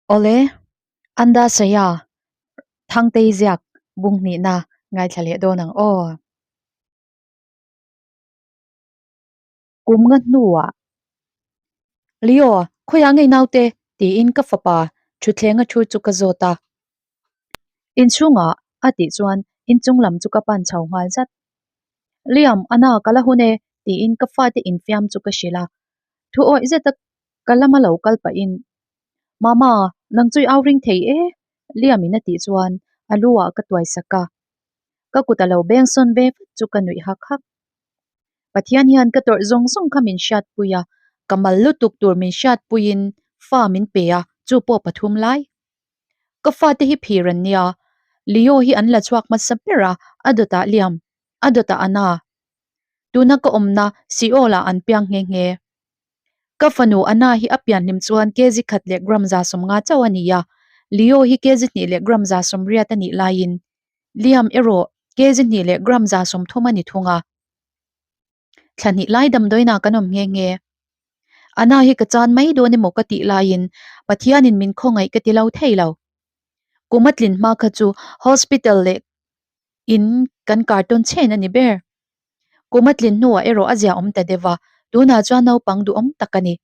Awle, Anda Saya, Thangtei ziak bung hnihna ngaithla leh dawn ang aw. Kum nga hnuah, Leo, khawiah ngei naute? tiin ka fapa thuthlenga thu chu ka zawt a. Inchhungah a tih chuan inchung lam chu ka pan chho nghal zat. Liam, a na ka la hun e tiin ka fate infiam chu ka hrilh a. Thu awih zeta ka lama lo kal pahin, Mama, nang chu i au ring thei e Liamin a tih chuan a lu ah ka tuai sak a. Ka kut a lo beng sawn ve vat chu ka nuih hak hak. Pathian hian ka tawrh zawng zawng kha min hriatpui a, ka mal lutuk tur min hriatpuiin fa min pe a, chu pawh pathum lai. Ka fate hi phir an nia, Leo hi an la chhuak hmasa ber a, a dawtah Liam, a dawtah Anna. Tuna ka awmna Seoul ah an piang nghe nghe. Ka fanu Anna hi a pianhlim chuan kg khat leh gram 150 chauh a ni a, Leo hi kg hnih leh gram 180 a nih laiin Liam erawh kg hnih leh gram 130 a ni thung a. Thla hnih lai damdawiinah kan awm nghe nghe. Anna hi ka chan mai dawn emaw ka tih laiin Pathianin min khawngaih ka ti lo thei lo. Kum a tlin hma kha chu hospital leh in kan kar tawn chhen a ni ber. Kum a tlin hnuah erawh a zia awm ta deuh a, tunah chuan naupang duhawm tak a ni.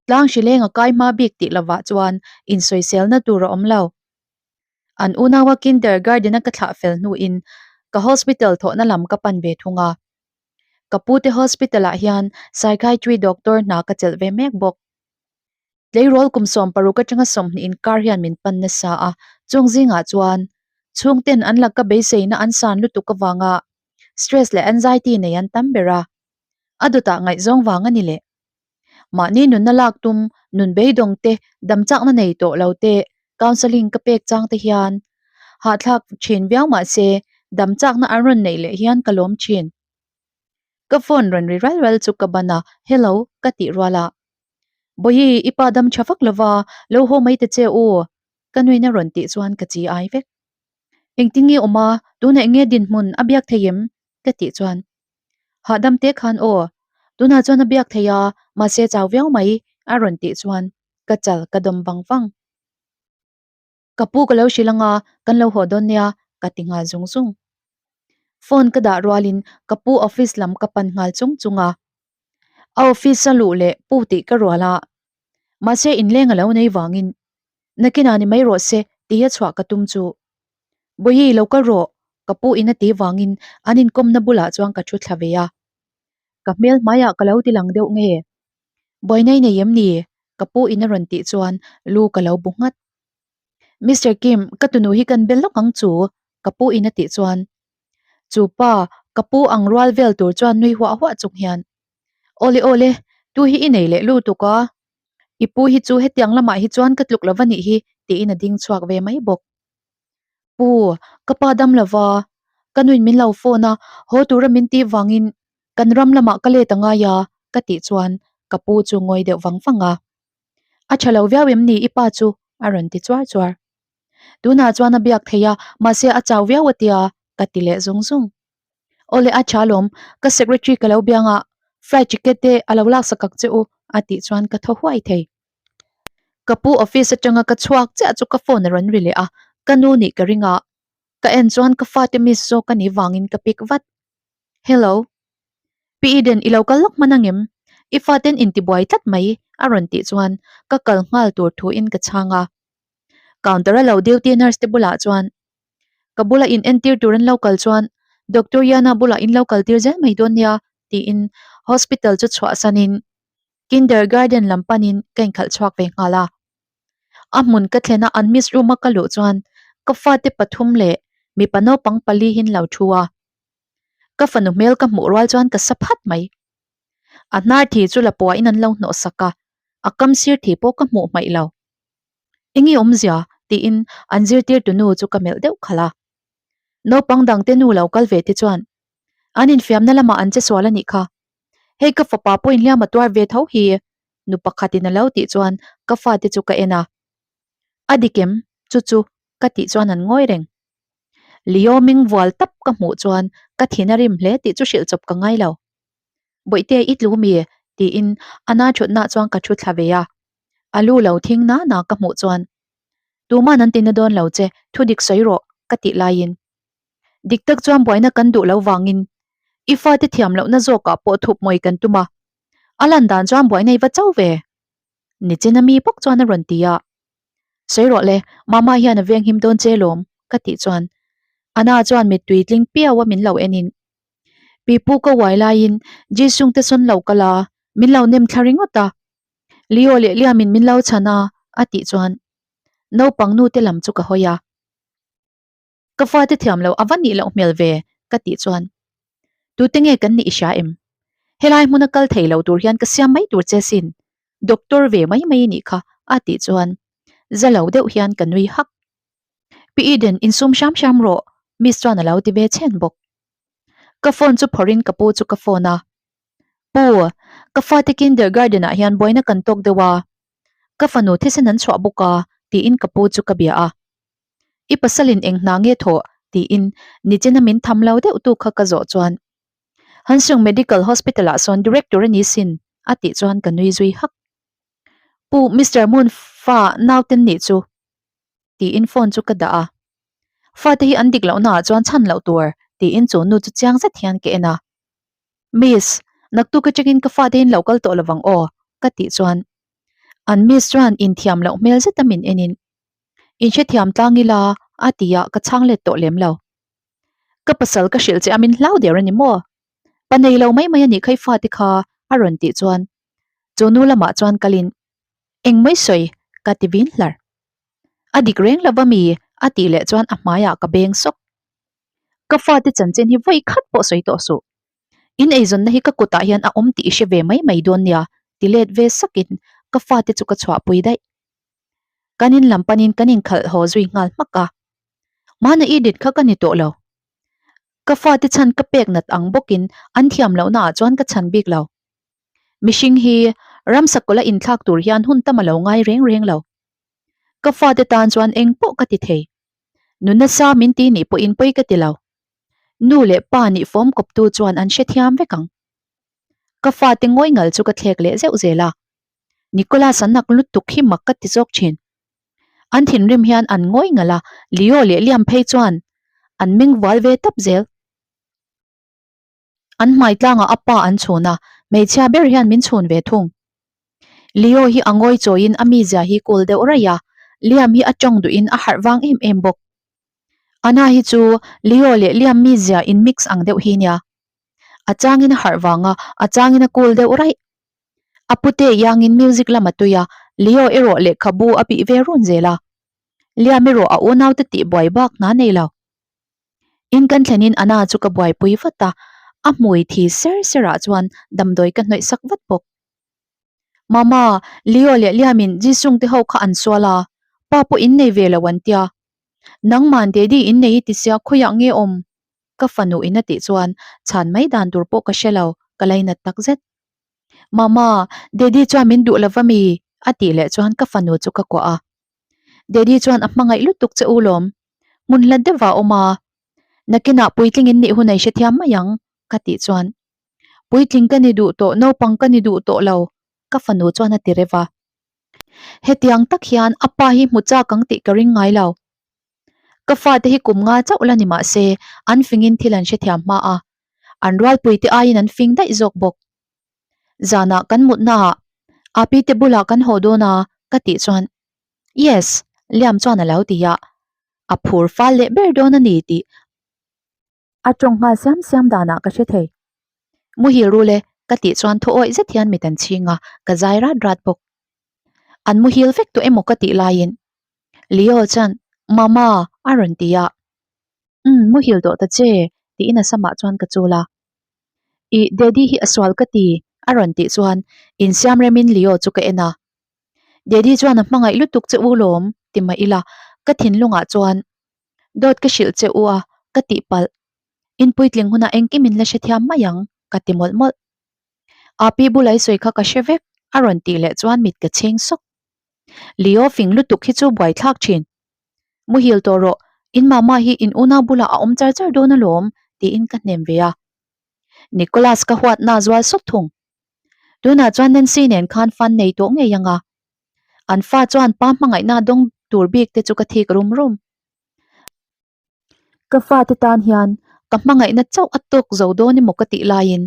Tlang hrileng a kai hma bik tih lovah chuan insawiselna tur a awm lo. An unaua kindergarten a ka thlah fel hnuin ka hospital thawhna lam ka pan ve thung a. Ka pute hospital ah hian psychiatry doctor hna ka chelh ve mek bawk. Tleirawl kum 60 atanga 20 inkar hian min pan nasa a, chung zingah chuan chhungten an laka beiseina an san lutuk avanga stress leh anxiety nei an tam ber a, a dawtah ngaihzawng vang a ni leh. Mahni nunna lak tum, nun beidawng te, dam chakna nei tawh lo te, counselling ka pek chang te hian hahthlak thin viau mah se dam chakna an rawn neih leh hian ka lawm thin. Ka phone rawn ri ral ral chu ka ban a, Hello, ka tih rual a. Bawihi, i pa dam tha vak lova, lo haw mai ta che u, ka nuin a rawn tih chuan ka chi ai vek. Engtin nge awm a, tunah eng nge dinhmun a biak thei em? ka tih chuan Hahdam te khan aw, tunah chuan a biak thei a, mahse chau viau mai a rawn tih chuan ka chal ka dawm vang vang. Ka pu ka lo hrilh anga kan lo haw dawn nia ka ti nghal zung zung. Phone ka dah rualin ka pu office lam ka pan nghal chung chung a. A office a luh leh pu tih ka rual a, mahse inleng a lo nei vangin nakinah ni mai rawh se tia chhuah ka tum chu Bawihi lo kal rawh ka pu in a ti vangin an inkawmna bulah chuan ka thu thla ve a. Ka hmel hmaiah ka lo ti lang deuh nge? Buaina i nei em ni? Ka pu in a rawn tih chuan lu ka lo bu nghat. Mister Kim, ka tunu hi kan bel lawk ang chu ka pu in a tih chuan chu pa ka pu ang rual vel tur chuan nui huah huah chung hian Awle awle, tu hi i nei leh lutuk a, i pu hi chu hetiang lamah hi chuan ka tluk lo va nih hi tiin a ding chhuak ve mai bawk. Pu, ka pa dam lova, ka nuin min lo phone a, haw tura min tih vangin kan ram lamah ka let a ngai a, ka tih chuan ka pu chu ngawi deuh vang vang a. A tha lo viau em ni i pa chu? a rawn ti chuar chuar. Tunah chuan a biak thei a, mahse a chau viau a tia, ka ti leh zung zung. Awle a tha lawm, ka secretary ka lo biang a, flight ticket te a lo laksak ak che u, a tih chuan ka thaw huai thei. Ka pu office atanga ka chhuak chiah chu ka phone a rawn ri leh a, ka nu nih ka ring a, ka en chuan ka fate miss zawk a nih vangin ka pick vat. Hello. Pi Eden i lo kal lawk hman angem? I faten intibuai tlat mai a rawn tih chuan ka kal nghal tur thuin ka chhang a. Counter a lo duty nurse te bulah chuan ka bula in entir tur an lo kal chuan Doctor Yana bulah in lo kal tir zel mai dawn nia tiin hospital chu chhuahsanin Kindergarten lam panin ka inkhalh chhuak ve nghal a. A hmun ka thlen a an miss room a ka luh chuan ka fate pathum leh mipa naupang pali hin lo thu a. Ka fanu hmel ka hmuh rual chuan ka sa phat mai. A hnar thi chu la puahin an lo hnawh sak a, a kam sir thi pawh ka hmuh hmaih lo. Eng i awmzia? tiin an zirtirtu nu chu ka melh deuh khalh a. Naupang dangte nu lo kal ve te chuan an infiamna lamah an che sual a nih kha. Hei ka fapa pawhin hliam a tuar ve tho hi nu pakhatin a lo tih chuan ka fate chu ka en a. A dik em? Chu chu ka tih chuan an ngawi reng. Leo ming vual tap ka hmuh chuan ka thin a rim hle tih chu hrilh chawp ka ngai lo. Bawihte i tlu mi? tiin a na thutna chuan ka thu thla ve a. A lu lo thing na na ka hmuh chuan, Tuman an tina dawn lo che, thu dik sawi rawh, ka tih laiin. Dik tak chuan buaina kan duh lo vangin i fate thiam lohna zawkah pawh thup mawi kan tum a, a lan dan chuan buaina i va cho ve. Nichina mi bawk chuan a rawn ti a, Sawi rawh le, Mama hian a veng him dawn che lawm, ka tih chuan Anna chuan mittui tling piau a min lo enin Pipu ka uai laiin Jisung te sawn lo kal a, min lo nem thla ringawt a, Leo leh Liamin min lo chhan a, a tih chuan naupang nu te lam chu ka hawi a. Ka fate thiam lo a va nih loh hmel ve, ka tih chuan Tute nge kan nih i hria em? Helai hmuna kal thei lo tur hian ka siam mai tur che sin, doctor ve mai mai i nih kha, a tih chuan za lo deuh hian ka nui hak. Pi Eden, insum hram hram rawh, Miss chuan a lo ti ve chhen bawk. Ka phone chu phawrhin ka pu chu ka phone a, Pu, ka fate kindergarten ah hian buaina kan tawk deuh a, ka fanu thisen an chhuah bawk a, tiin ka pu chu ka bia a. I pasalin eng hna nge thawh? tiin nichina min tham lo deuh tu kha ka zawh chuan Hansung Medical Hospital ah sawn Director a ni sin a tih chuan ka nui zui hak. Pu Mister Moon fa nauten nih chu tiin phone chu ka dah a. Fate hi an dik lohna ah chuan chhan loh tur tiin chu nu chu chiang zet hian ka en a. Miss, naktuk atangin ka fate in lo kal tawh lovang aw ka tih chuan an miss chuan inthiam loh hmel zet a min enin In hrethiam tlang ila a ti a ka chhang let tawh lem lo. Ka pasal ka hrilh che a min hlau der a ni maw? Pa nei lo mai mai a nih kha i fate kha a rawn tih chuan chu nu lamah chuan kalin Engmai sawi ka ti vin hlar. A dik reng lova mi a tih leh chuan a hmaiah ka beng sawk. Ka fate chanchin hi vawi khat pawh sawi tawh suh. In eizawnna hi ka kutah hian a awm tih i hre ve mai mai dawn nia ti let ve sakin ka fate chu ka chhuahpui daih. Kan in lam panin kan inkhalh haw zui nghal hmak a. Hmana i dit kha ka ni tawh lo. Ka fate chhan ka pek nat ang bawkin an thiam lohna ah chuan ka chhan bik lo. Mihring hi ramsa kawla inthlak tur hian hun tam a lo ngai reng reng lo. Ka fate tan chuan eng pawh ka ti thei. Nuna sa min ti nih pawhin pawi ka ti lo. Nu leh pa nih fawm kawptu chuan an hrethiam vek ang. Ka fate ngawi ngal chu ka thlek leh zeuh zel a. Nicholas an nak lutuk hi mak ka ti zawk thin. An thinrim hian an ngawi ngalh a, Leo leh Liam phei chuan an meng vual ve tap zel. An hmai tlangah a pa an chhun a, hmeichhia ber hian min chhun ve thung. Leo hi a ngawi chawiin a mizia hi kul deuh raih a, Liam hi a tawng duhin a harh vang em em bawk. Anna hi chu Leo leh Liam mizia in mix ang deuh hi nia. A changin a harh vang a, a changin a kul deuh raih. A pute iangin music lam a tui a, Leo erawh lehkhabu a bih ve run zel a. Liam erawh a unaute tih buai bak hna nei lo. In kan thlenin Anna chu ka buaipui vat a, a hmui thi ser ser ah chuan damdawi ka hnawih sak vat bawk. Mama, Leo leh Liamin Jisung te ho kha an sual a, pa pawh in nei ve lo an tia. Nangman Daddy in nei i ti sia khawiah nge awm? Ka fanu in a tih chuan chhan mai dan tur pawh ka hre lo, ka lainat tak zet. Mama, Daddy chuan min duh lova mi? a tih leh chuan ka fanu chu ka kuah a. Daddy chuan a hmangaih lutuk che u lawm. Hmun hlat deuhah a awm a. Nakinah puitling in nih hun a i hrethiam mai ang, ka tih chuan. Puitling ka ni duh tawh, naupang ka ni duh tawh lo, ka fanu chuan a ti reuh a. Hetiang tak hian a pa hi hmu chak ang tih ka ring ngai lo. Ka fate hi kum nga chauh la ni mah se, an fingin thil an hrethiam hma a. An rualpuite aiin an fing daih zawk bawk. Zanah kan mutnaah Api te bulah kan haw dawn a ka tih chuan Yes, Liam chuan a lo ti a, a phur fal leh ber dawn a ni tih a tawng nghal siam siam danah ka hre thei. Muhil ru le ka tih chuan thu awih zet hian mit an chhing a, ka zai rat rat bawk. An muhil vek tawh emaw ka tih laiin Leo chuan Mama a rawn ti a. Umm, muhil tawh ta che, tiin a samah chuan ka chul a. Ih, Daddy hi a sual ka ti, a rawn tih chuan insiam remin Leo chu ka en a. Daddy chuan a hmangaih lutuk che u lawm, ti mah ila, ka thinlungah chuan dawt ka hrilh che u a, ka tihpalh. In puitling hunah engkim in la hrethiam mai ang, ka ti mawlh mawlh. Api bulai sawi kha ka hre vek, a rawn tih leh chuan mit ka chhing sawk. Leo fing lutuk hi chu buaithlak thin. Muhil tawh rawh, in mama hi in unau bulah a awm char char dawn alawm, tiin ka hnem ve a. Nicholas ka huatna a zual sawt thung. Tunah chuan Nancy nen khan fan nei tawh ngei ang a. An fa chuan pa hmangaihna dawng tur bik te chu ka thik rum rum. Ka fate tan hian ka hmangaihna chauh a tawk zo dawn emaw ka tih laiin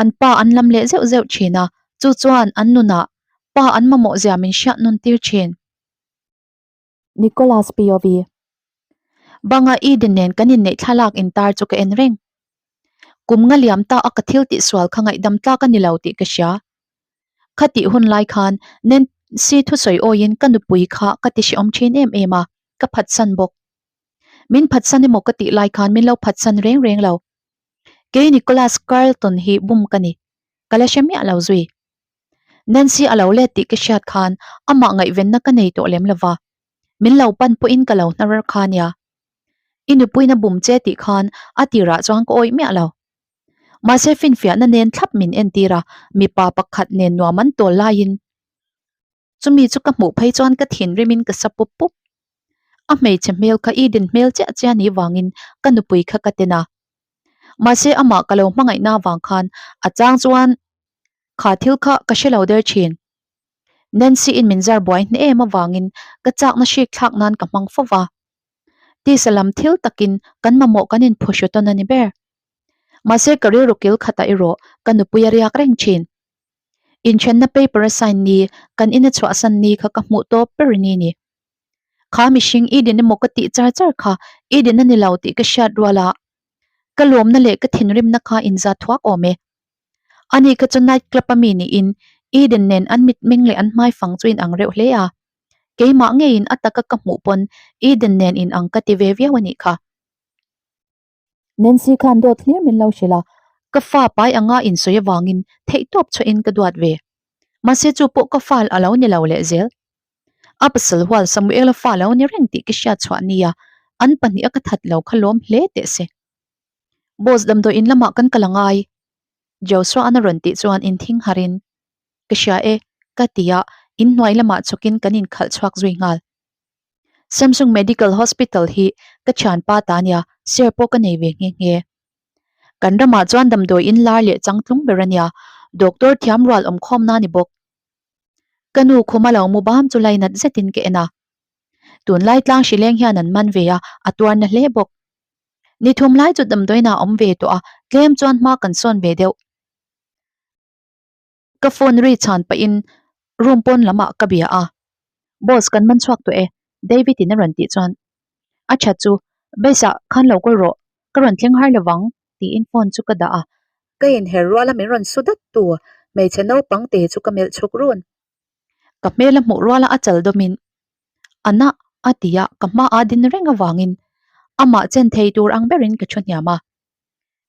an pa an lam leh zeuh zeuh thin a, chu chuan an nunah pa an mamawh zia min hriat nawn tir thin. Nicholas POV. Banga Eden nen kan inneih thlalak intar chu ka en reng. Kum nga liam ta a ka thil tihsual kha ngaihdam tlak a ni lo tih ka hria. Khatih hun lai khan Nancy thusawi awiin ka nupui kha ka ti hrehawm thin em em a, ka phatsan bawk. Min phatsan emaw ka tih lai khan min lo phatsan reng reng lo. Kei Nicholas Carlton hi bum ka ni. Ka la hre miah lo zui. Nancy a lo let tih ka hriat khan amah ngaihvenna ka nei tawh lem lova, min lo pan pawhin ka lo hnar kha nia. I nupuina bum che tih khan a tirah chuan ka awih miah lo. Mahse finfiahna nen thlap min entir a, mipa pakhat nen nuam an tawl laiin chumi chu ka hmuh phei chuan ka thinrimin ka sa pup pup. A hmeichhe hmel kha Eden hmel chiah chiah ni vangin ka nupui kha ka ten a. Mahse amah ka lo hmangaihna avang khan a chang chuan Kha thil kha ka hre lo der thin. Nancy in min zar buai hne em avangin ka chakna hrik thlak nan ka hmang fo va. Tisa lam thil takin kan mamawh kan inphuhru tawn a ni ber. Mahse ka rilru kil khatah erawh ka nupui a riak reng thin. Inthenna paper a sign ni, kan ina chhuahsan ni kha ka hmuh tawp ber ni ni. Kha mihring Eden emaw ka tih char char kha Eden a ni lo tih ka hriat ruala ka lawmna leh ka thinrimna kha inzat thuak awm e. Ani kha chu night club a mi niin Eden nen an mitmeng leh an hmaifang chu inang reuh hle a. Keimah ngeiin a taka ka hmuh pawn Eden nen inang ka ti ve viau a nih kha. Nancy khan dawt hlir min lo hrilh a, ka fa pai anga insawi avangin theihtawp chhuahin ka duat ve. Mahse chu pawh ka fa a lo ni lo leh zel. A pasal hual Samuela fa lo ni reng tih ka hriat chhuah nia, an pahniha ka that lo kha lawm hle teh se. Boss damdawi in lamah kan kal a ngai. Joshua-an a rawn tih chuan inthing harin, Ka hria e, ka ti a, inhnuai lamah chhawkin kan inkhalh chhuak zui nghal. Samsung Medical Hospital hi ka thianpa ta nia, share pawh ka nei ve nghe nghe. Kan ramah chuan damdawi in lar leh changtlung ber a nia, doctor thiam rual awmkhawmna a ni bawk. Ka nu khuma lo mu bam chu lainat zetin ka en a. Tunlai tlang hrileng hian an man ve a, a tuarna hle bawk. Ni thum lai chu damdawiin ah awm ve tawh a, tlem chuan hma kan sawn ve deuh. Ka phone ri chhan pahin room pawn lam ah ka bia a, Boss kan man chhuak tawh e, David in a rawn tih chuan a that chu base ah khan lo kawl rawh, ka rawn thleng har lovang tiin phone chu ka dah a. Ka inher rual a min rawn su dat tu hmeichhe naupang te chu ka melh chhuk run. Ka hmel a hmuh rual a a chal dawmin Ana a ti a, ka hma a din reng avangin amah chen thei tur ang berin ka thu hniam a.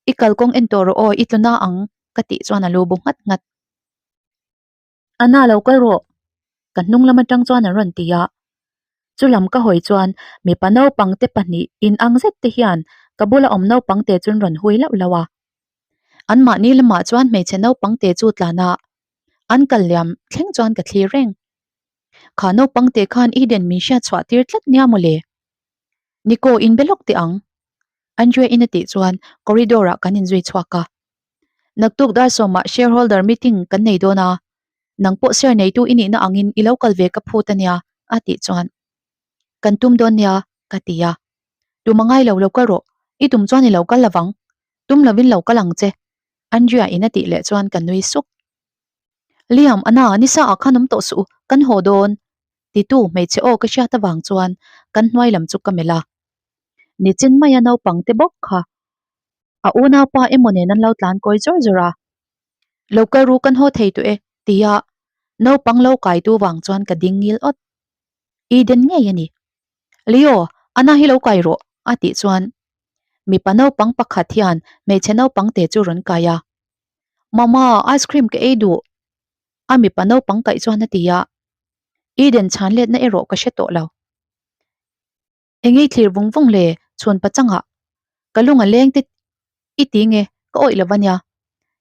I kalkawng en tawh rawh aw, i tluna ang ka tih chuan a lu bu nghat nghat. Ana lo kal rawh ka hnung lam atang chuan an rawn ti a. Chu lam ka hawi chuan mipa naupang te pahnih in ang zet te hian ka bula awm naupang te chu an rawn hui lauh lauh a. Anmahni lamah chuan hmeichhe naupang te chu tlan a, an kal liam thleng chuan ka thlir reng. Kha naupang te khan Eden min hriat chhuah tir tlat nia mawle. Nico in be lawk teh ang. Andrea in a tih chuan corridor ah kan inzui chhuak a. Naktuk dar sawmah shareholder meeting kan nei dawn a, nang pawh share neitu i nihna angin i lo kal ve ka phut ania a tih chuan kan tum dawn nia ka ti a. Tum a ngai lo lo kal rawh, i tum chuan i lo kal lovang, tum lovin lo kal ang che Andrea in a tih leh chuan ka nui suk. Liam, Ana, nisa ah khan awm tawh suh u, kan haw dawn, titu hmeichhe aw ka hriat avang chuan kan hnuai lam chu ka melh a. Nichin maia naupang te bawk kha a unaupa emaw nen an lo tlan kawi zawr zawr a. Lo kal ru kan haw thei tawh e, tia naupang lo kaitu vang chuan ka ding ngil awt. Eden ngei a ni. Leo, Ana hi lo kai rawh, a tih chuan mipa naupang pakhat hian hmeichhe naupang te chu rawn kai a. Mama, ice cream ka ei duh. A mipa naupang kaih chuan a ti a. Eden chhan letna erawh ka hre tawh lo. Engei thlir vung vung le chhun pachangah ka lung a leng te i ti nge ka awih lo va nia.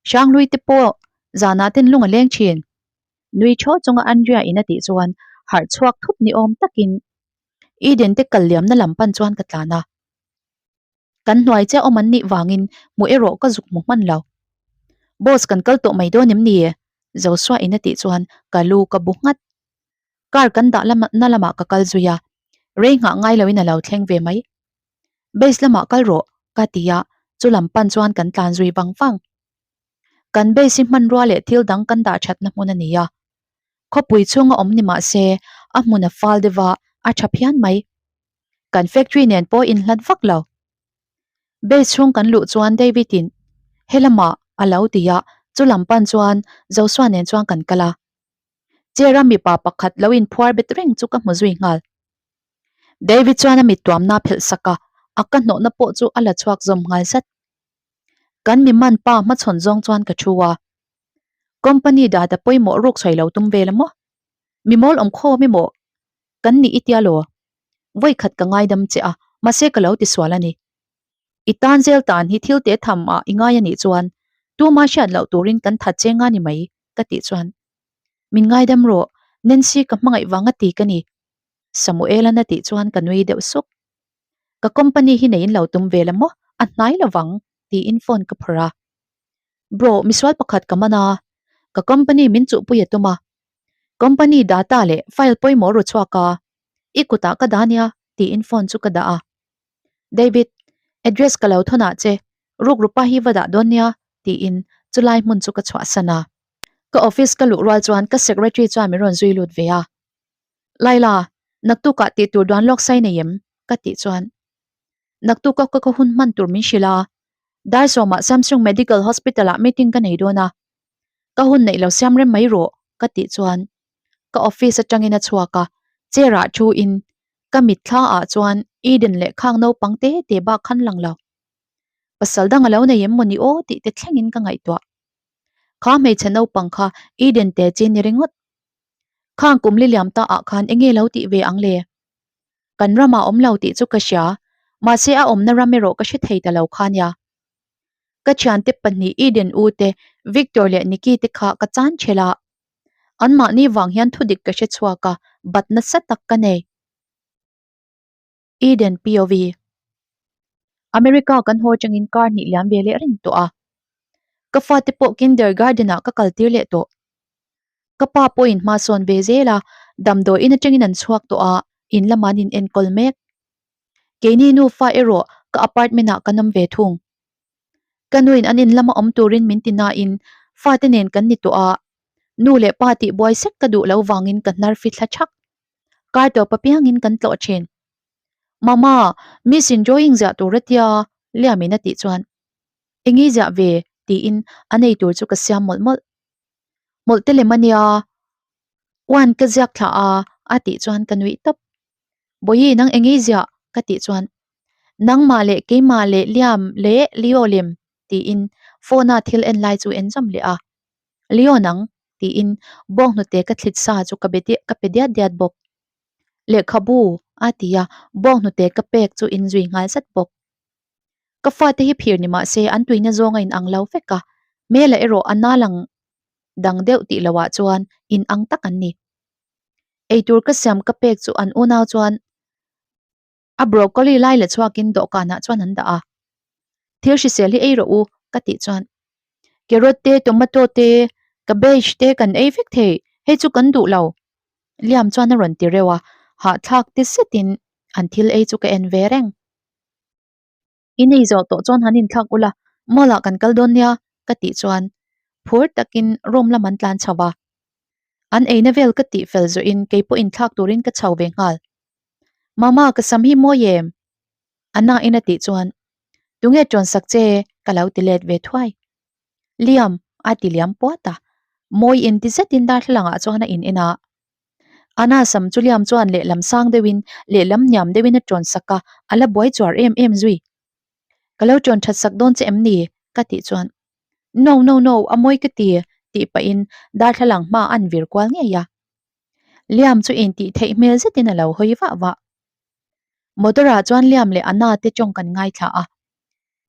Hranghlui te pawh zanah ten lung a leng thin. Nui thaw chunga Andrea in a tih chuan harh chhuak thup ni awm takin Eden te kal liamna lam pan chuan ka tlan a. Kan hnuai chiah awm an nih vangin hmuh erawh ka zuk hmu hman lo. Boss kan kal tawh mai dawn em ni? Joshua in a tih chuan ka lu ka bu nghat. Car kan dah lam na lamah ka kal zui a, rei nghah ngai loin a lo thleng ve mai. Base lamah kal rawh ka ti a, chu lam pan chuan kan tlan zui vang vang. Kan base hi hmanrua leh thil dang kan dah thatna hmun a ni a, khawpui chhunga awm ni mah se a hmun a fal deuh a, a tha phian mai. Kan factory nen pawh inhlat vak lo. Base chhung kan luh chuan David in helamah a lo ti a, chu lam pan chuan Joshua nen chuan kan kal a. Chair a mipa pakhat lo inphuar bet reng chu ka hmu zui nghal. David chuan a mittuamna a phelh sak a, a ka hnawhna pawh chu a la chhuak zawm nghal zat. Kan mi man pa hmachhawn zawng chuan ka thu a. Company data pawimawh ruk sawi lo tum vel a maw? Mi mawl awm khawm emaw kan nih i tia law? Vawi khat ka ngaidam che a, mahse ka lo ti sual a ni. I tan zel tan hi thil te tham ah i ngai a nih chuan tuma hriat loh turin kan that che nga ni mai ka tih chuan min ngaidam rawh Nancy ka hmangaih vang a ti ka ni Samuel-an a tih chuan ka nui deuh suk. Ka company hi nei in lo tum vel a maw? A hnai lovang tiin phone ka phawrh a. Bro, misual pakhat ka man a, ka company min chuhpui a tum a. Company data leh file pawimawh ru chhuak a, i kutah ka dah nia tiin phone chu ka dah a. David, address ka lo thawn ah che, rukrupa hi va dah dawn nia tiin chulai hmun chu ka chhuahsan a. Ka office ka luh rual chuan ka secretary chuan min rawn zui lut ve a. Laila, naktukah tih tur duan lawk sai nei em? ka tih chuan naktuka ka ka hun hman tur min hrilh a, dar sawmah Samsung Medical Hospital ah meeting ka nei dawn a, ka hun neih lo siam rem mai rawh ka tih chuan ka office atangin a chhuak a, chair ah thu in ka mitthla ah chuan Eden leh khang naupang te te bak khan lang lo. Pasal dang a lo nei em mawni aw tih te thlengin ka ngaihtuah. Kha hmeichhe naupang kha Eden te chi ni ringawt. Khang kum li liam ta ah khan enge lo tih ve ang le? Kan ramah awm lo tih chu ka hria, mahse a awmna ram erawh ka hre thei ta lo kha nia. Ka thiante pahnih Eden u te, Victor leh Nicky te kha ka chan thelh a. Anmahni vang hian thudik ka hre chhuak a, bat nasa tak ka nei. Eden POV. America kan haw atangin kar hnih liam ve leh reng tawh a. Ka fate pawh kindergarten ah ka kal tir leh tawh. Ka pa pawhin hma sawn ve zel a, damdawiin atangin an chhuak tawh a, in lamah an in enkawl mek. Keini nufa erawh ka apartment ah kan awm ve thung. Ka nuin an in lama awm turin min ti nain fate nen kan ni tawh a, nu leh pa tih buai sek ka duh lo vangin ka hnar fi thla thak. Kar tawp apiangin kan tlawh thin. Mama, Miss in drawing ziah tur a tia, Liamin a tih chuan, Eng i ziah ve? tiin a nei tur chu ka siam mawlh mawlh. Mawlh te lem a nia, Uan ka ziak thlah a, a tih chuan ka nuih tawp. Bawihi nang eng i ziah? ka tih chuan, Nangmah leh keimah leh Liam leh Leo lem tiin phone a thil en lai chu en zawm leh a. Leo nang tiin bawnghnute ka thlit sa chu ka be ka pe diat diat bawk. Lehkhabu a ti a, bawnghnute ka pek chu in zui nghal zat bawk. Ka fate hi phir ni mah se an tuina zawng a inang lo vek a, hmela erawh a nal ang dang deuh tih lohah chuan inang tak an ni. Eitur ka siam ka pek chu an unau chuan A broccoli lai la chhuakin dawhkanah chuan an dah a. Thil hrisel hi ei rawh u, ka tih chuan. Carrot te, tomato te, cabbage te kan ei vek thei, hei chu kan duh lo. Liam chuan a rawn ti reuh a, hahthlak ti zetin an thil ei chu ka en ve reng. I nei zawh tawh chuan han inthlak ula, mall ah kan kal dawn nia, ka tih chuan phur takin room lam an tlan chho a. An eina vel ka tih fel zawhin kei pawh inthlak turin ka chho ve nghal. Mama ka sam hi mawi em? A nain a tih chuan Tunge ṭawn sak che ka lo ti let ve thuai. Liam a ti liam puat a, mawi inti zetin darthlalang ah chuan a in en a. Ana sam chu Liam chuan lehlam sang deuhin lehlam hniam deuhin a ṭawn sak a, a la buai chuar em em zui. Ka lo ṭawn ṭhat sak dawn che em ni? ka tih chuan No no no a mawi ka ti tih pahin darthlalang hma an vir kual ngei a. Liam chu intih theih hmel zetin a lo hawi vah vah. Motor ah chuan Liam leh Ana te tawng kan ngaithla a.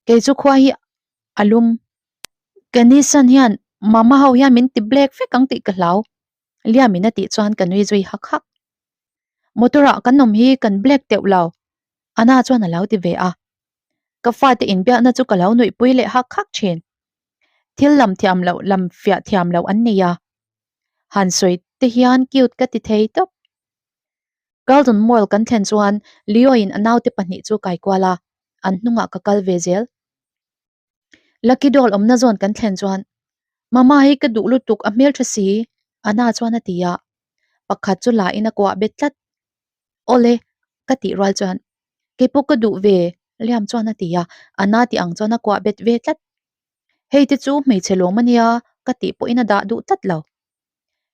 Kei chu khua hi a lum. Ka Nissan hian mama ho hian min ti black vek ang tih ka hlau. Liam in a tih chuan ka nui zui hak hak. Motor ah kan awm hi kan black teuh lo. Ana chuan a lo ti ve a. Ka fate inbiakna chu ka lo nuihpui leh hak hak thin. Thil lam thiam loh lam fiah thiam loh an nei a. Han sawi te hian cute ka ti thei tawp. Carlton Mall kan thlen chuan Leo in a naute pahnih chu kai kual a, an hnungah ka kal ve zel. Lucky Doll awmna zawn kan thlen chuan Mama hi ka duh lutuk a hmeltha si Anna chuan a ti a, pakhat chu la in a kuah bet tlat. Awle ka tih rual chuan keipawh ka duh ve Liam chuan a ti a, Anna tih ang chuan a kuah bet ve tlat. Hei te chu hmeichhe lawm a nia ka tih pawhin a dah duh tlat lo.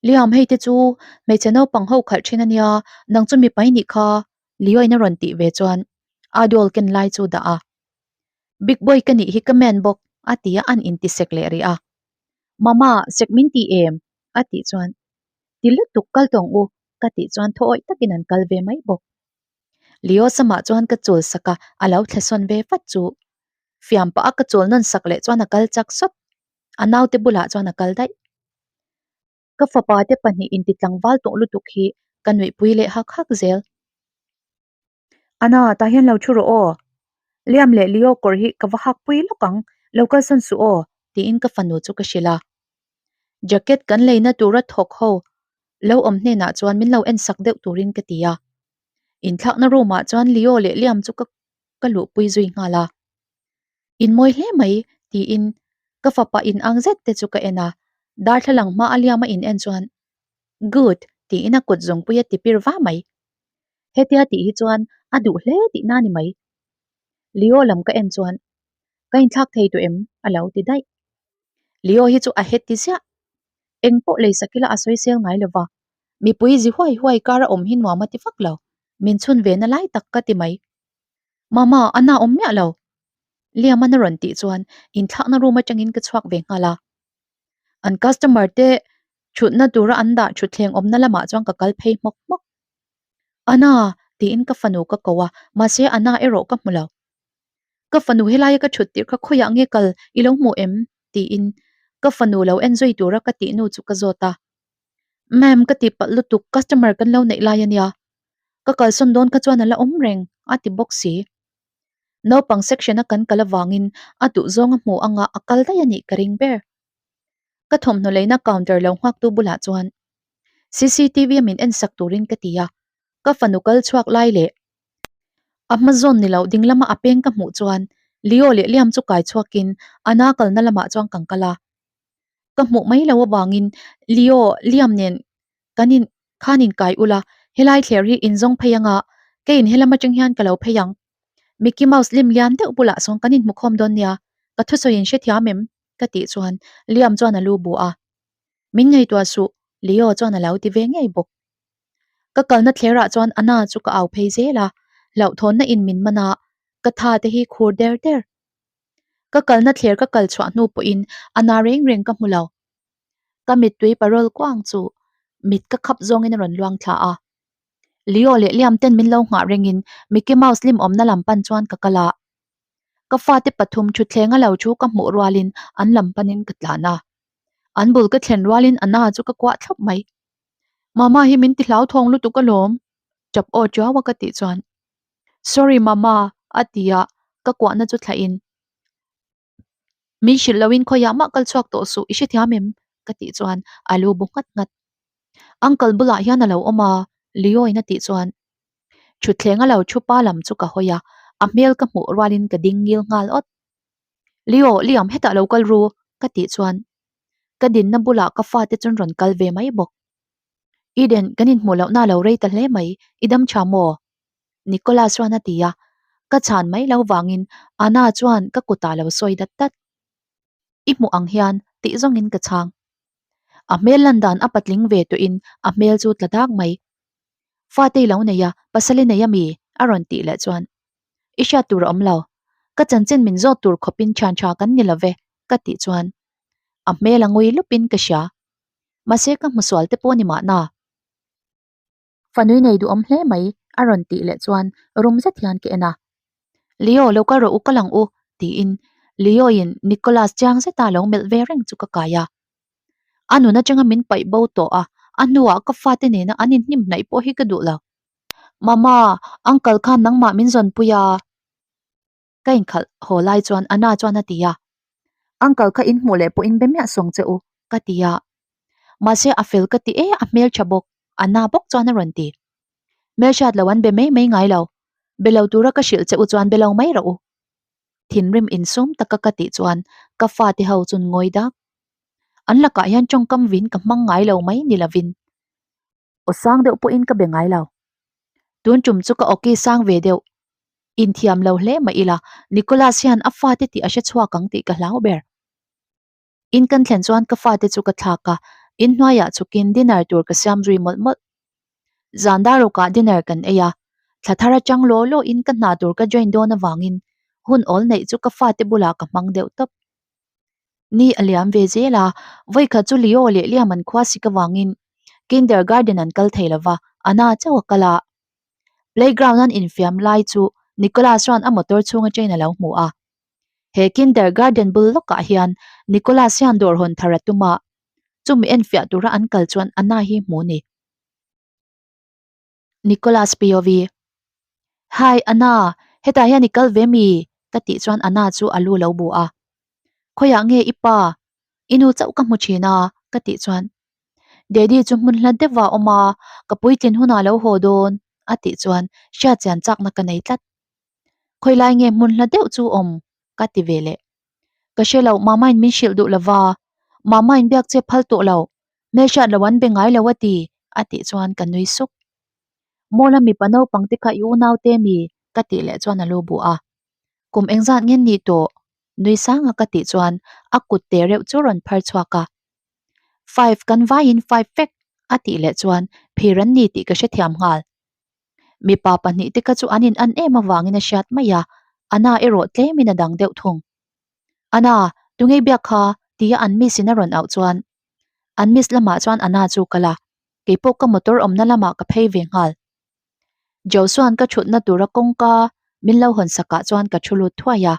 Liam hei te chu hmeichhe naupang ho khalh thin a nia, nang chu mipa i nih kha Lioin a rawn tih ve chuan Idol ken lai chu dah a. Big boy ka nih hi ka man bawk a ti a an inti sek leh rih a. Mama sek min ti em? a tih chuan Ti lutuk kal tawng u ka tih chuan thaw awih takin an kal ve mai bawk. Leo samah chuan ka chul sak a, a lo thlasawn ve vat chu. Fiam pah a ka chul nawn sak leh chuan a kal chak sawt. A naute bulah chuan a kal daih. Ka fapa te pahnih inti tlangval tawh lutuk hi ka nuihpui leh hak hak zel. Ana, tah hian lo thu rawh aw. Liam leh Leo kawr hi ka va hak pui lawk ang, lo kalsawn suh aw, tiin ka fanu chu ka hrilh a. Jacket kan leina tura thawk ho lo awm hnenah chuan min lo en sak deuh turin ka ti a. Inthlakna room ah chuan Leo leh Liam chu ka ka luhpui zui nghal a. In mawi hle mai tiin ka fapa in ang zet te chu ka en a, darthlalang hma a Liam a in en chuan Good tiin a kut zawngpui a ti pir va mai. Hetia tih hi chuan a duh hle tihna ni mai. Leo lam ka en chuan ka inthlak thei tawh em a lo ti daih. Leo hi chu a het ti ziah. Eng pawh lei sak ila a sawi sel ngai lo va. Mipui zi huai huai kar a awm hi nuam a ti vak lo. Min chhun ve na lai tak ka ti mai. Mama, a na awm miah lo. Liam-an a rawn tih chuan inthlakna room atangin ka chhuak ve nghal a. An customer te thutna tura an dah thutthleng awmna lamah chuan ka kal phei hmawk hmawk. Anna! tiin ka fanu ka ko a, mahse Anna erawh ka hmu lo. Ka fanu helaia ka thut tirh kha khawiah nge kal i lo hmu em? tiin ka fanu lo en zui tura ka tih nu chu ka zawt a. Ma'am ka tih palh lutuk customer kan lo neih lai ania. Ka kalsawn dawn kha chuan a la awm reng a ti bawk si. Naupang section a kan kal avangin a duhzawng a hmu anga a kal daih a nih ka ring ber. Ka thawmhnaw leina counter lo nghaktu bulah chuan cctv a min en sak turin ka ti a, ka fanu kal chhuak lai leh a hma zawn ni loh ding lama a peng ka hmuh chuan Leo leh Liam chu kai chhuakin a na kalna lamah chuan kan kal a. Ka hmuh mai lo avangin Leo, Liam nen kan in khan in kai ula, helai thler hi in zawng phei anga keiin helam atang hian ka lo phei ang. Mickey Mouse lim lian deuh bulah sawn kan inhmu khawm dawn nia, ka thusawi in hrethiam em? ka tih chuan Liam chuan a lu bu a. Min ngaihtuah suh, Leo chuan a lo ti ve ngei bawk. Ka kalna thlerah chuan Anna chu ka au phei zel a, hlauhthawnna in min man a, ka tha te hi khur der der. Ka kalna thler ka kal chhuah hnu pawhin Anna reng reng ka hmu lo. Ka mittui parawl kuang chu mit ka khap zawngin a rawn luang thla a. Leo leh Liam ten min lo nghah rengin Mickey Mouse lim awmna lam pan chuan ka kal a. Ka fate pathum thutthleng a lo thu ka hmuh rualin an lam panin ka tlan a. An bul ka thlen rualin Anna chu ka kuah thlawp mai. Mama hi min ti hlauthawng lutuk alawm, tap aw tiau a ka tih chuan Sorry mama a ti a, ka kuahna chu thlahin Min hrilh loin khawiah mah kal chhuak tawh suh i hrethiam em? ka tih chuan a lu bu nghat nghat. Uncle bulah hian a lo awm a, Leo in a tih chuan Thutthleng a lo thu pa lam chu ka hawi a, a hmel ka hmuh rualin ka ding ngil nghal awt. Leo, Liam hetah lo kal ru ka tih chuan ka dinna bulah ka fate chuan rawn kal ve mai bawk. Eden, kan inhmuh lohna a lo rei ta hle mai, i dam tha maw? Nicholas chuan a ti a, ka chhan mai lo vangin Anna chuan ka kutah lo sawi dat dat. I hmuh ang hian tih zawngin ka chhang. A hmel lan dan a patling ve tawhin a hmel chu tla dak mai. Fate i lo nei a, pasal i nei a mi? a rawn tih leh chuan I hriat tur a awm lo. Ka chanchin min zawt tur khawpin thian tha kan ni lo ve ka tih chuan a hmel a ngui lupin ka hria. Mahse ka hmusual te pawh ni mahna. Fanui nei duhawm hle mai a rawn tih leh chuan rum zet hian ka en a. Leo lo kal rawh u ka lang u tiin Leo in Nicholas chiang zeta lo melh ve reng chu ka kai a. A nun atanga min paih bo tawh a, a hnuah ka fate nena an inhnim hnaih pawh hi ka duh lo. Mama, uncle khan nangmah min zawnpui a. Ka inkhalh haw lai chuan Anna chuan a ti a. Uncle kha in hmuh leh pawh in be miah sawng che u, ka ti a. Mahse a fel ka ti e, a hmeltha bawk, Anna bawk chuan a rawn ti. Hmelhriat lo an be mai mai ngai lo. Be lo tura ka hrilh che u chuan be lo mai rawh u. Thinrim insum taka ka tih chuan ka fate ho chun ngawi dak. An lakah hian tawngkam vin ka hmang ngai lo mai ni lovin aw sang deuh pawhin ka be ngai lo. Tun tum chu ka awki sang ve deuh. Inthiam lo hle mah ila Nicholas hian a fate tih a hre chhuak ang tih ka hlau ber. In kan thlen chuan ka fate chu ka thlak a, inhnuaiah chhukin dinner tur ka siam zui mawlh mawlh. Zan darukah dinner kan ei a, thla thar atang law law in ka hna tur ka join dawn avangin hun awl neih chu ka fate bulah ka hmang deuh tawp. Ni a liam ve zel a, vawikhat chu Leo leh Liam an khua sik avangin kindergarten an kal thei lova, Anna chauh a kal a. Playground an infiam lai chu Nicholas chuan a motor chhung atangin a lo hmu a. He kindergarten bul lawkah hian Nicholas hian dawr hawn thar a tum a, chumi enfiah tura an kal chuan Anna hi hmu ni. Nicholas POV. Hi Anna, hetah hian i kal ve mi? ka tih chuan Anna chu a lu lo bu a. Khawiah nge i pa? I nu chauh ka hmu thin a ka tih chuan Daddy chu hmun hla deuh a awm a, ka puitlin hunah lo haw dawn a tih chuan hriatchian chakna ka nei tlat. Khawi lai nge hmun hla deuh chu awm? ka ti ve leh. Ka hre lo, mama in min hrilh duh lova, mama in biak che phal tawh lo, hmelhriat lo an be ngai lo a ti, a tih chuan ka nui suk. Mawla mipa naupang te kha i unau te mi? ka tih leh chuan a lu bu a. Kum engzat nge ni tawh? Nui sanga ka tih chuan a kut te reuh chu rawn phar chhuak a. Five kan vaiin five vek, a tih leh chuan phir an ni tih ka hrethiam nghal. Mipa pahnihte kha chu an in an em avangin a hriat mai a, Anna erawh tlemin a dang deuh thung. Anna, tunge biak kha? tia an miss in a rawn auh chuan an miss lamah chuan Anna chu kal a, keipawh ka motor awmna lamah ka phei ve nghal. Josua'n ka thutna tura kawngka min lo hawn sakah chuan ka thu lut thuai a,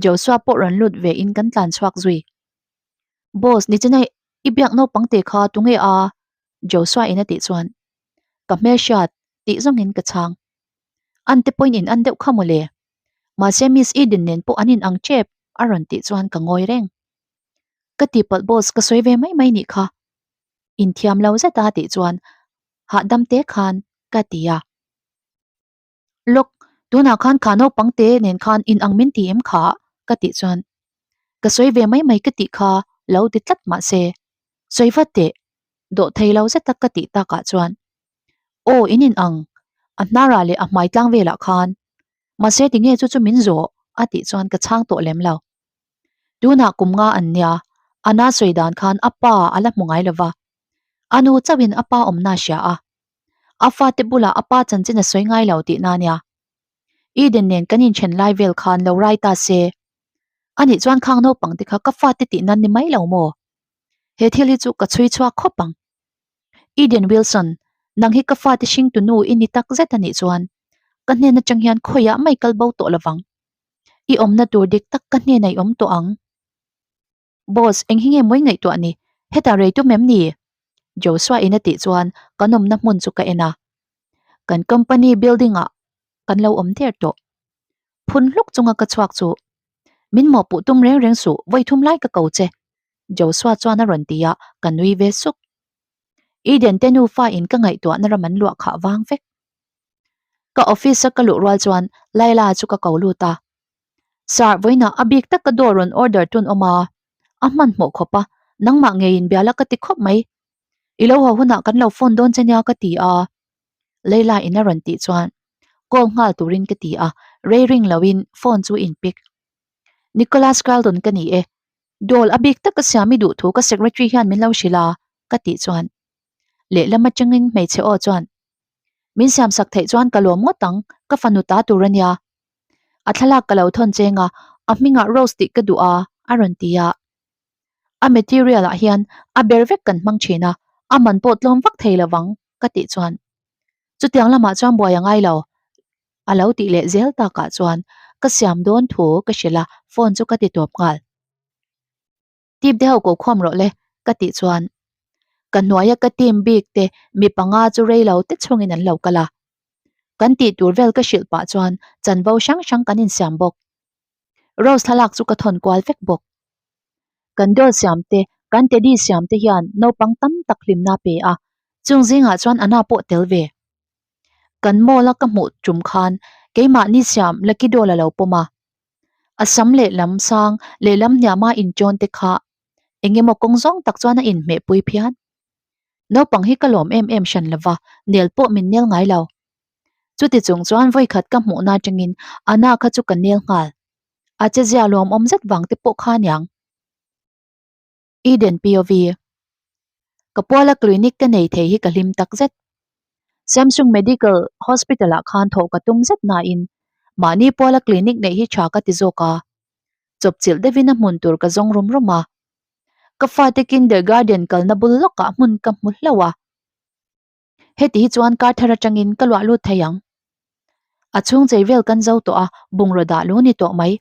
Josua pawh rawn lut ve in kan tlan chhuak zui. Boss, nichina i biak naupang te kha tunge a? Joshua in a tih chuan ka hmelhriat tih zawngin ka chhang. An te pawhin in an deuh kha mawle. Mahse Miss Eden nen pawh an in ang tep a rawn tih chuan ka ngawi reng. Ka tihpalh boss ka sawi ve mai mai nih kha. Inthiam lo zet a tih chuan hahdam te khan ka ti a. Lawk, tunah khan kha naupang te nen khan in ang min ti em kha? ka tih chuan ka sawi ve mai mai ka tih kha lo ti tlat mah se, sawi vat teh, dawh thei lo zet a ka tih takah chuan Aw, in in ang, a hnarah leh a hmai tlang velah khan, mahse tinge chu chu min zawh? a tih chuan ka chhang tawh lem lo. Tunah kum nga an nia, a na sawi dan khan a pa a la hmu ngai lo va, a nu chauhin a pa awmna a hria a. A fate bulah a pa chanchin a sawi ngai lo tihna nia. Eden nen kan inthen lai vel khan lo rai ta se. Anih chuan khang naupang te kha ka fate tih nan ni mai lo maw? He thil hi chu ka chhui chhuak khawp ang. Eden Wilson, nang hi ka fate hringtu nu i ni tak zet anih chuan ka hnen atang hian khawiah mai kal bo tawh lovang. I awmna tur dik tak ka hnenah i awm tawh ang. Boss, eng hi nge mawi ngaihtuah ni? Hetah rei tum em ni? Joshua in a tih chuan kan awmna hmun chu ka en a. Kan company building ah kan lo awm der tawh. Phun hluk chunga ka chhuak chu, Min mawhpuh tum reng reng suh, vawi thum lai ka ko che. Joshua chuan a rawn ti a, ka nui ve suk. Eden te nufa in ka ngaihtuahna ram an luah khah vang vek. Ka office a ka luh rual chuan Laila chu ka ko lut a. Sir, vawiinah a bik taka dawr rawn order tun awm a, a hmanhmawh khawp a, nangmah ngeiin biala ka ti khawp mai. I lo haw hunah kan lo phone dawn che nia ka ti a. Leila in a rawn tih chuan call nghal turin ka ti a, rei ring loin phone chu in pick. Nicholas Carlton ka ni e, doll a bik taka siam i duh thu ka secretary hian min lo hrilh a ka tih chuan lehlam atangin hmeichhe aw chuan min siam sak theih chuan ka lawm ngawt ang, ka fanu ta tur a nia. A thlalak ka lo thawn cheng a, a hmingah Rose tih ka duh a, a rawn ti a. A material ah hian a ber vek kan hmang thin a, a man pawh tlawm vak thei lovang ka tih chuan chutiang lamah chuan buai a ngai lo a lo tih leh zel takah chuan ka siam dawn thu ka hrilh a, phone chu ka ti tawp nghal. Tip te ho ko khawm rawh le ka tih chuan ka hnuaia ka team bik te mi panga chu rei lo te chungin an lo kal a. Kan tih tur vel ka hrilh pah chuan chanvo hrang hrang kan insiam bawk. Rose thlalak chu ka thawn kual vek bawk. Kan doll siam te, kan teddy siam te hian naupang tam tak hlimna pe a, chung zingah chuan Anna pawh tel ve. Kan mall a ka hmuh tum khan keimahni siam Lucky Doll a lo pawm a. A sam lehlam sang lehlam hniama inṭawn te kha eng emaw kawng zawng tak chuan a inhmeh pui phian. Naupang hi ka lawm em em hran lova, nel pawh min nel ngai lo. Chuti chung chuan vawikhat ka hmuhna atangin Anna kha chu ka nel nghal. A chezia lawmawm zet vang te pawh kha aniang. Eden POV. Ka puala clinic ka nei thei hi ka hlim tak zet. Samsung Medical Hospital ah khan thawh ka tum zet nain mahni puala clinic neih hi tha ka ti zawk a. Chawpchilh deuhin a hmun tur ka zawng rum rum a. Ka fate kindergarten kalna bul lawkah hmun ka hmu hlauh a. Heti hi chuan kar thar atangin ka luah lut thei ang. A chhung chei vel kan zo tawh a, bungraw dah lu ni tawh mai.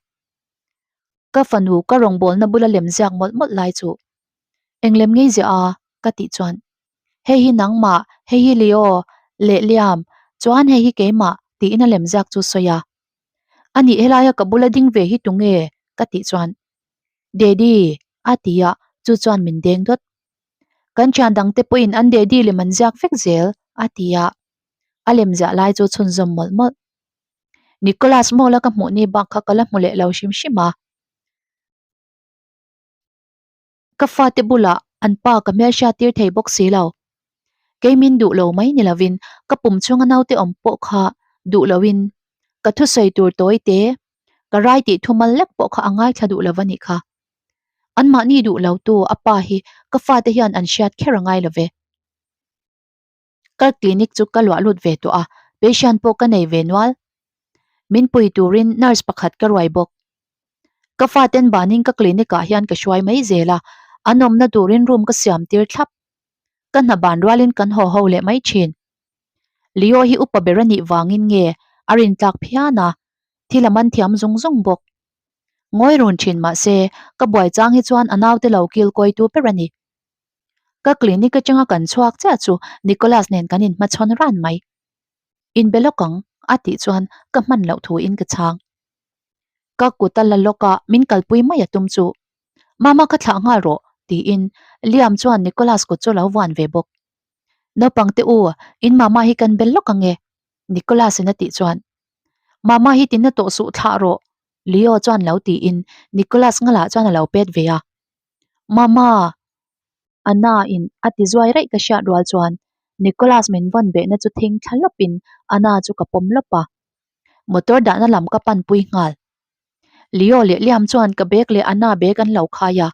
Ka fanu ka rawngbawlna bula lem ziak mawlh mawlh lai chu eng lem ngei ziah a ka tih chuan hei hi nangmah, hei hi Leo leh Liam, chuan hei hi keimah tiin a lem ziak chu sawi a. Anih helaia ka bula ding ve hi tunge ka tih chuan Daddy a ti a, chu chuan min deng dawt. Kan thian dangte pawhin an daddy lem an ziak vek zel, a ti a. A lem ziah lai chu chhunzawm mawlh mawlh. Nicholas Mall-a ka hmuh ni bak kha ka la hmu leh lo hrim hrim a. Ka fate bulah an pa ka hmelhriat tir thei bawk si lo. Kei min duh lo mai ni lovin ka pum chhunga naute awm pawh kha duh loin ka thusawi tur tawi te, ka rai tih thumal lek pawh kha a ngaithla duh lo a nih kha. Anmahni duh lo tu a pa hi ka fate hian an hriat kher a ngai lo ve. Ka clinic chu ka luah lut ve tawh a, patient pawh ka nei ve nual. Min pui turin nurse pakhat ka ruai bawk. Ka faten banin ka clinic ah hian ka hruai mai zel a, an awmna turin room ka siam tir thlap. Ka hna ban rualin kan haw ho leh mai thin. Leo hi upa ber a nih vangin nge a rintlak phian a, thil a man thiam zung zung bawk. Ngawi run thin mahse, ka buai chang hi chuan a naute lo kil kawitu ber a ni. Ka clinic atanga kan chhuak chiah chu Nicholas nen kan inhmachhawn ran mai. Inbe lawk ang, a tih chuan ka hman loh thu in ka chhang. Ka kut a la lawk a, min kalpui mai a tum chu. Mama ka thlah nghal rawh, tiin Liam chuan Nicholas kut chu lo vuan ve bawk. Naupang te u, in mama hi kan bel lawk ang e, Nicholas in a tih chuan. Mama hi tina tawh suh thlah rawh, Leo chuan lo tiin Nicholas ngalah chuan a lo pet ve a. Mama! Anna in a ti zuai raih ka hriat rual chuan Nicholas min vawn behna chu thing thla lawp in Anna chu ka pawm lawp a. Motor dahna lam ka pan pui nghal. Leo leh Liam chuan ka bag leh Anna bag an lo khai a.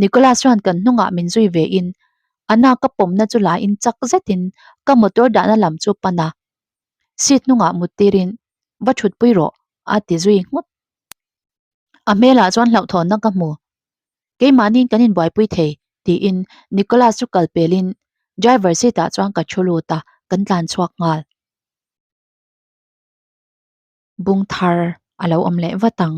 Nicholas chuan kan hnungah min zui ve in Anna ka pawmna chu la in chak zet in ka motor dahna lam chu pan a. Seat hnungah mut tir in va thut pui rawh a ti zui nghut. A hmelah chuan hlauhthawnna ka hmu. Keimahniin kan inbuaipui thei, tiin Nicholas chu kal pelin driver seat ah chuan ka thu lut a, kan tlan chhuak nghal. Bung thar a lo awm leh vat ang.